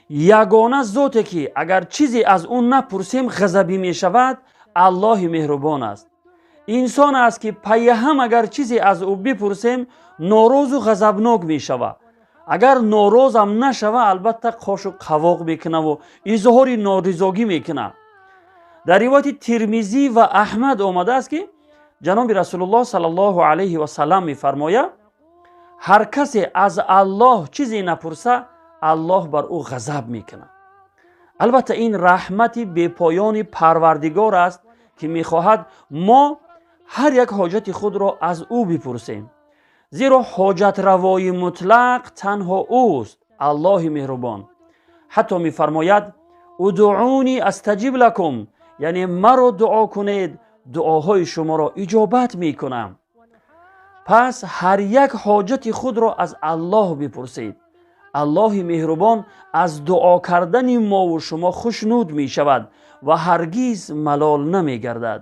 Ягона зоте, ки агар чизе аз ӯ напурсем, ғазабӣ мешавад, Аллоҳи меҳрубон аст. Инсон аст, ки пайҳам агар чизе аз ӯ бипурсем, норозу ғазабнок мешавад. Агар норозам нашава, албатта қошу қавоқ мекунаву изҳори норизогӣ мекунад. Дар ривояти Тирмизӣ ва Аҳмад омадааст, ки ҷаноби Расулуллоҳ саллаллоҳу алайҳи васалам мефармояд: «Ҳар касе аз Аллоҳ чизе напурса, Аллоҳ бар ӯ ғазаб мекунад». Албатта, ин раҳмати бепоёни Парвардигор аст, ки мехоҳад мо ҳар як ҳоҷати худро аз ӯ бипурсем, зеро ҳоҷатравои мутлақ танҳо ӯст, Аллоҳи меҳрубон. Ҳатто мефармояд: «Удъуни астаҷиб лакум», яъне маро дуо кунед, дуоҳои шуморо иҷобат мекунам. Пас ҳар як ҳоҷати худро аз Аллоҳ бипурсед. Аллоҳи меҳрубон аз дуо кардани мову шумо хушнуд мешавад ва ҳаргиз малол намегардад.